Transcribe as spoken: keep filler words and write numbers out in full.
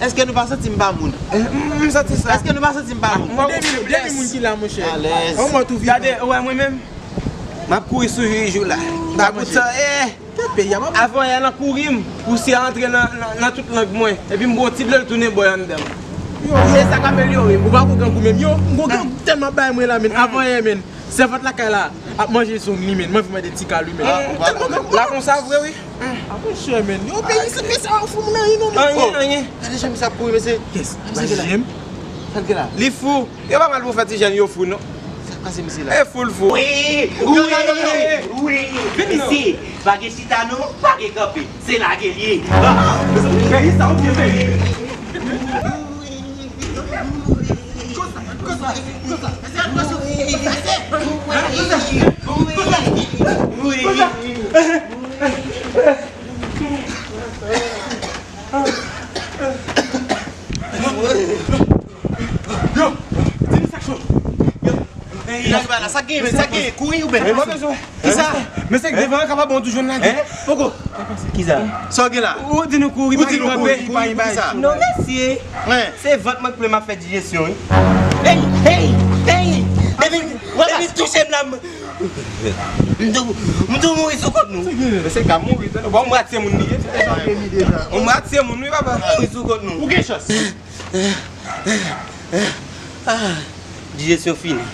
Èske nou pa santi m pa moun? M santi sa. Èske nou pa santi m pa moun? Mwen, demi, demi moun ki la, monchè. Alèz. Yon mò tou vivan. Gade, ou wè mwen menm? M ap kouri sou jou la. M pa kontan, eh. Kèt peyi a, m ap Avan yè nan kouri m, pousyè antre nan, nan, nan tout lang mwen. Epi m bon ti dlo l tounen bòy anndan m. Yo, yo, sa k amelyore m. Ou pa gon gang ou menm, yo? M gon gang tèlman bay mwen la, men. Avan yè, men. Sèvant lakay la ap manje zong li, men. Mwen vin mande ti kal wi, men. Ah, ou pa la konsa vre, wi. Ah, monchè, men. Yo, peyi, se peyi sa, ou fou, men, non, men. Anyen, anyen. Gade jan misye ap kouri, mesye. Yes. Misye la. Sa l gen la? Li fou. Yo pa mal pou fè ti jèn yo fou, non. Sa k pase, mesye la? E fou l fou. Wi, wi, wi. Vin non. Mesye, pa gen chita, non, pa gen kanpe. Se lage l ye. Ah, peyi sa, ou byen peyi. Yo, di m sa k cho. Yo. Sa k genyen, sa k genyen, kouri ou byen? Kisa? Mesye, devan an kapab yon toujou lage. Poko. Kisa? Sa w gen la? Ou di nou kouri, pa gen kanpe. Kouri, kouri, kouri. Non, mesye. Se vant mwen k plen m ap fè dijesyon, wi. Hey, hey, hey. Depi, depi touche m la, m, m tou, m tou mouri sou kont nou. Mesye ka mouri, tande. Bon, m rat se moun li ye. M rat se moun, wi, papa. Mouri sou kont nou. Ou gen chans. Ah, dijesyon fini.